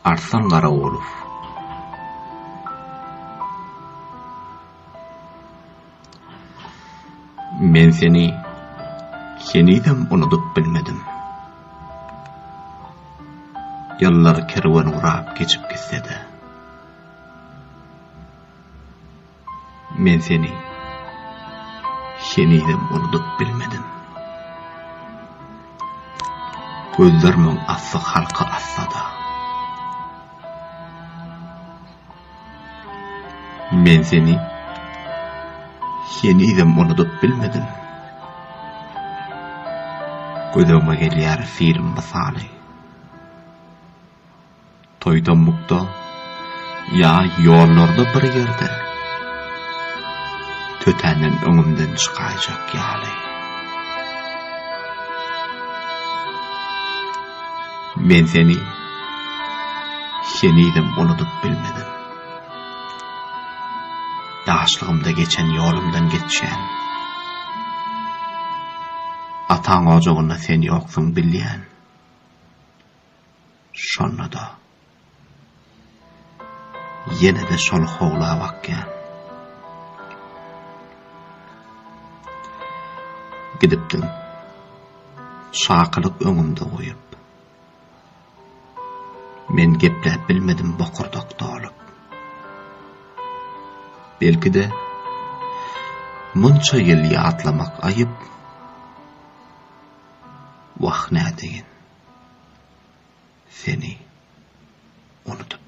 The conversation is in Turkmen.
Arslan Garawulow. Men seni henizem unudyp bilmedim. Ýyllar kerwen gurap geçip gitse-de. Men seni henizem unudyp bilmedim. Gözlerimiň asty halka assa-da. Men seni henizem unudyp bilmedim. Göz öňüme gelýär film mysaly. Toýdan-mukda ýa ýollarda bir ýerde tötänden öňümden çykaýjak ýaly. Men seni henizem unudyp bilmedim. Ýaşlygymda geçen ýolumdan geçýän. Ataň ojagynda sen ýoksuň bilýän. Şonda-da, ýene-de şol howla bakýan. Gidipdiň, çakylyk öňümde goýup. Men gepläp bilmedim bokurdak dolup. Belki-de, munça ýyl ýatlamak aýyp. Wah, nädeýin. Seni unudyp.